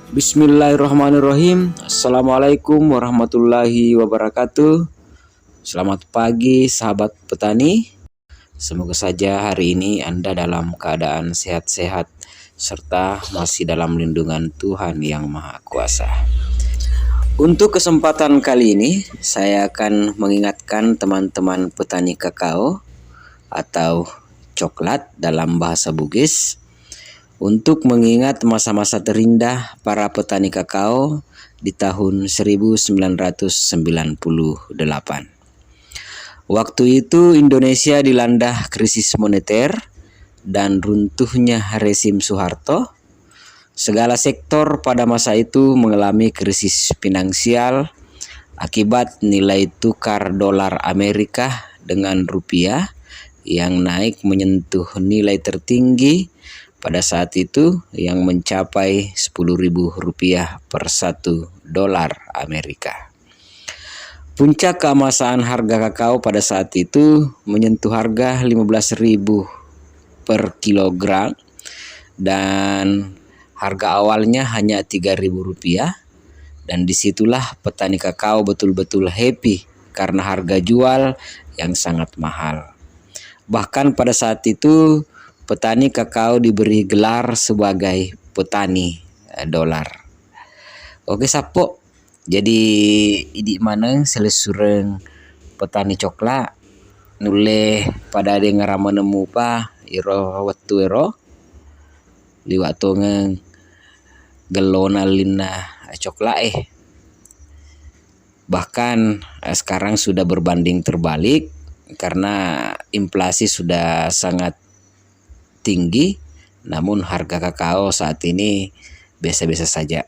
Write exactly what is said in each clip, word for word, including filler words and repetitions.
Bismillahirrahmanirrahim. Assalamualaikum warahmatullahi wabarakatuh. Selamat pagi, sahabat petani. Semoga saja hari ini Anda dalam keadaan sehat-sehat serta masih dalam lindungan Tuhan Yang Maha Kuasa. Untuk kesempatan kali ini, saya akan mengingatkan teman-teman petani kakao atau coklat dalam bahasa Bugis, untuk mengingat masa-masa terindah para petani kakao di tahun seribu sembilan ratus sembilan puluh delapan. Waktu itu Indonesia dilanda krisis moneter dan runtuhnya rezim Soeharto. Segala sektor pada masa itu mengalami krisis finansial akibat nilai tukar dolar Amerika dengan rupiah yang naik menyentuh nilai tertinggi pada saat itu, yang mencapai sepuluh ribu rupiah per satu dolar Amerika. Puncak keemasan harga kakao pada saat itu menyentuh harga lima belas ribu per kilogram, dan harga awalnya hanya tiga ribu rupiah, dan disitulah petani kakao betul-betul happy karena harga jual yang sangat mahal. Bahkan pada saat itu, petani kakao diberi gelar sebagai petani, eh, dolar. Oke, Sappo. Jadi, idi maneng selessureng petani coklat, nulle pada dengerang maneng mupa iro wettu ero, liwa tongeng gellona ellinna coklat e. Bahkan, eh, sekarang sudah berbanding terbalik karena inflasi sudah sangat tinggi, namun harga kakao saat ini biasa-biasa saja.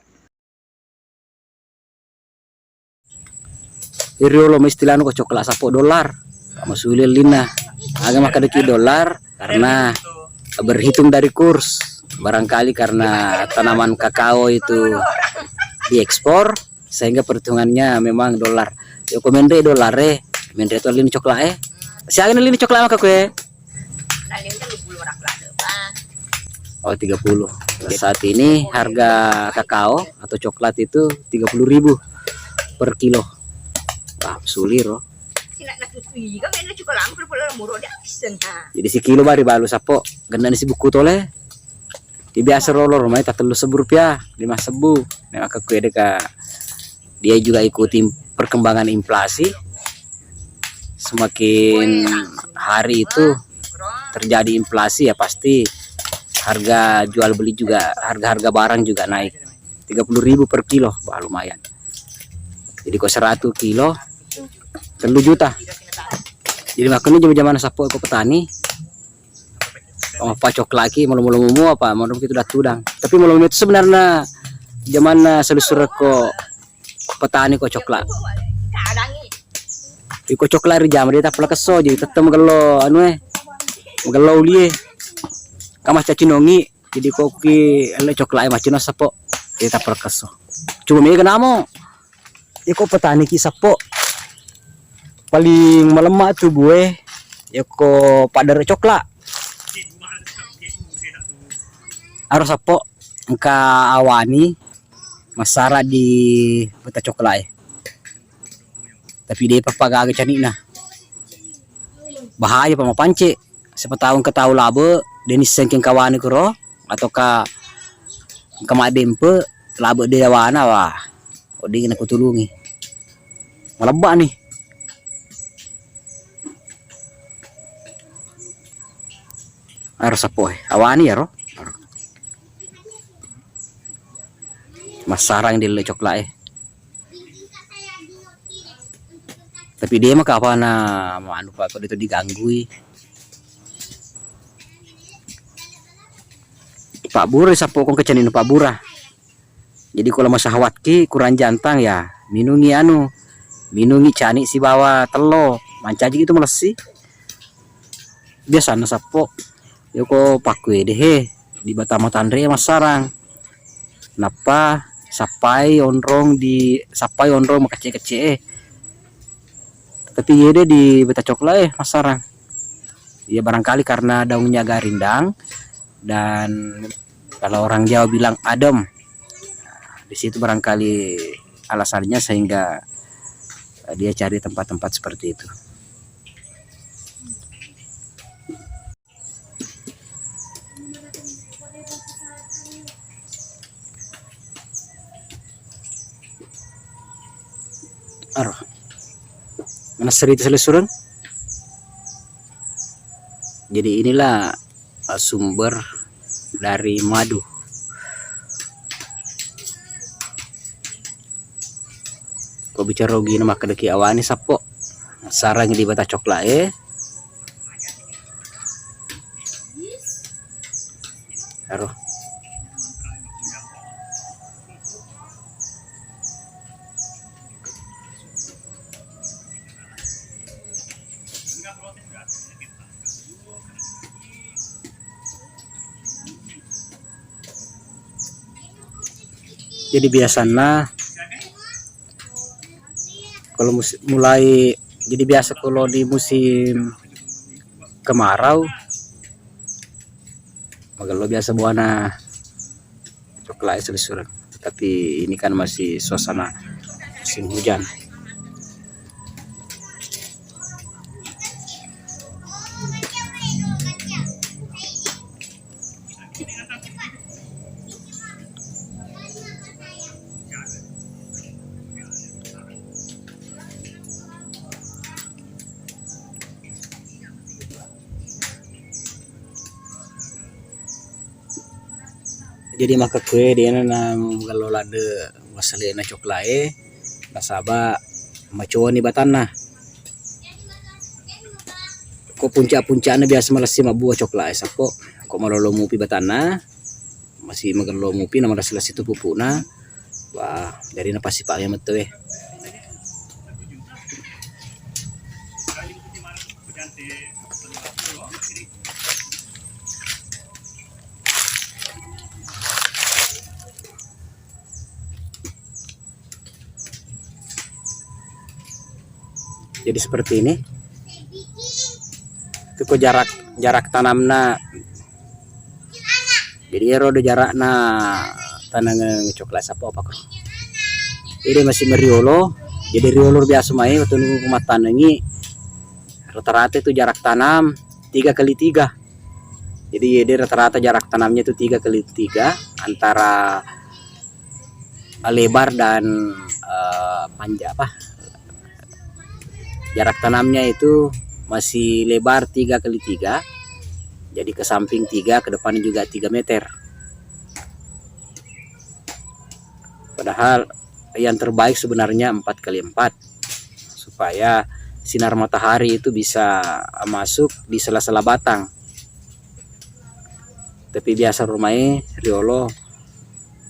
Iriolo mesti lanu ko coklat Sappo dolar. Masuli ellinna. Aga makkadaki dolar karena berhitung dari kurs. Barangkali karena tanaman kakao itu diekspor, sehingga perhitungannya memang dolar. Yo ko menre dolar e, menre to lini coklat e. Siaga lini coklat maka kue? Oh, tiga puluh. Saat ini harga kakao atau coklat itu tiga puluh ribu per kilo. Wah, suliro. Jadi sekilo bari balu Sappo, gennani si buku tole. Di biasa rolo rumai ta tellu sebbu rupiah, lima sebbu. Nah, maka kue deka dia juga ikuti perkembangan inflasi. Semakin hari itu terjadi inflasi, ya pasti harga jual beli juga, harga-harga barang juga naik. Tiga puluh ribu per kilo, wah, lumayan. Jadi ko seratus kilo, tellu juta. Jadi makanya zaman-zaman Sappo ko petani, oh, apa coklat ki, malu-malu mua apa, malu itu tudang. Tapi malu itu sebenarnya zaman selessureng ko petani ko coklat. Iko coklat ri jama de tappa kesso, jadi tette magello anu e, magello uli e. Kama cacinongi, jadi ko ki ele coklat e macino Sappo, jadi tappa kesso. Cuma mega namo. Iko petani ki Sappo, paling malemma tubuh e, iko paddare coklat. Aro Sappo engka awani massara di beta coklat e. Tapi depa pagaga cani'na. Bahaya pa mapance. Siapa tahu engka tau labe, de nisseng engka wani kuro, atau ka engka maddempe, labe de awana, wah. Wedding nakutulungi. Malebba ni. Aro Sappo e. Awani yaro. Massarang delle coklat e. Tapi de maka apa na anu pa ko de to diganggui. Pabbura Sappo ko kecenni pabbura. Jadi ko la masahwat ki kurang jantang ya, minungi anu, minungi cani sibawa tello, mancaji itu malessi. Biasanna Sappo, yoko pakkue de he, di batama tanre massarang. Nappa sappai onrong di, sappai onrong makecce-kecce e. Tapi yede di beta coklat e massarang. Ya barangkali karena daunnya agak rindang dan kalau orang Jawa bilang adem. Di situ barangkali alasannya sehingga, eh, dia cari tempat-tempat seperti itu. Aro. Mana cerita selessureng? Jadi inilah, eh, sumber dari madu. Ko bicara ogina makkedaki awani sappo. Sarang di bata coklat e. Aro. Jadi biasanna kalau mus-, mulai, jadi biasa kalau di musim kemarau, magello biasa buana coklat e selessureng. Tapi ini kan masih suasana musim hujan. Jadi makkekkue de'na na magello ladde masalena coklat e, nasaba macoani batanna. Ko puncak-puncakna biasa malessi mabbua coklat e sappo. Ko malolo mupi batanna, masih magello mupi na malessi-lessi tu pupukna. Wah, jadi napasipangnge metto e. Jadi seperti ini. Itu ko jarak, jarak tanamna. Jadi ero do jarakna tanengeng coklat sappo apa ko. Ini masih meriolo. Jadi riolo biasa mai waktu nunggu mattanengi, rata-rata itu jarak tanam tiga kali tiga. Jadi, jadi rata-rata jarak tanamnya itu tiga kali tiga antara lebar dan, eh, panjang apa, jarak tanamnya itu masih lebar tiga kali tiga, jadi ke samping tiga, ke depan juga tiga meter. Padahal yang terbaik sebenarnya empat kali empat, supaya sinar matahari itu bisa masuk di sela-sela batang. Tapi biasa rumah e riolo,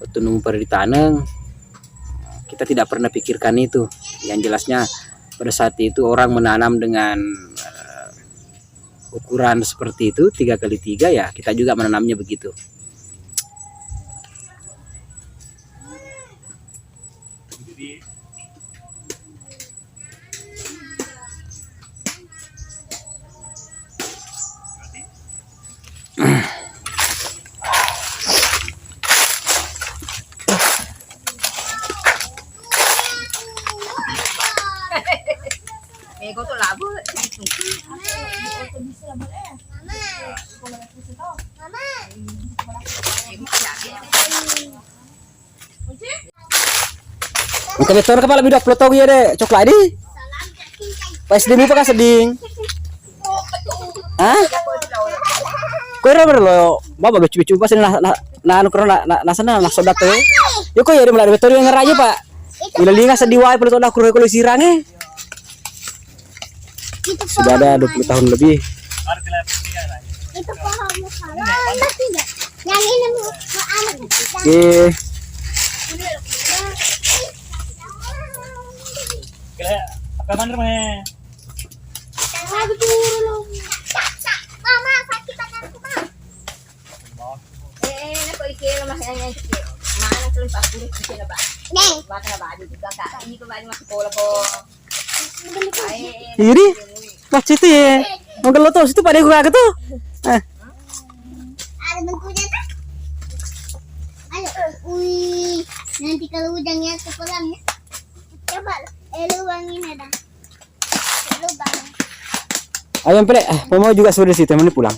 waktu nunggu pada ditaneng, kita tidak pernah pikirkan itu. Yang jelasnya pada saat itu orang menanam dengan, eh, ukuran seperti itu, tiga kali tiga, ya kita juga menanamnya begitu. Mego to labu. Engka metto kapala video upload tau iya de coklat di. Pas demi apa sedding? Hah? Koe ro lo, baba lucu-lucu pas na na na anu kro na na nasana na sodat to. Yo ko iya de mulai metto ngerayu, Pak. Ila linga seddi wae perlu toda kro ko sirange. Sudah ada dua puluh tahun lebih. Itu pohon. Yang ini mau, mau anak. Oke. Apa mana, Mama, sakit tanganku, Ma. Eh, eh, nako ikela mah yang yang kecil. Mana kalau empat puluh kecil, Pak? Nih. Maka baju juga, Kak. Ini kembali masuk sekolah kok. Iri, pas itu ya. Magello to, situ pada gua ke tuh. Eh. Ada bengkunya tuh. Ayo, wih. Nanti kalau hujan ya, ke kolamnya. Coba, eh, lubang ini dah. Lubang. Ayo, Pele, eh, mau juga sudah di situ, mau pulang.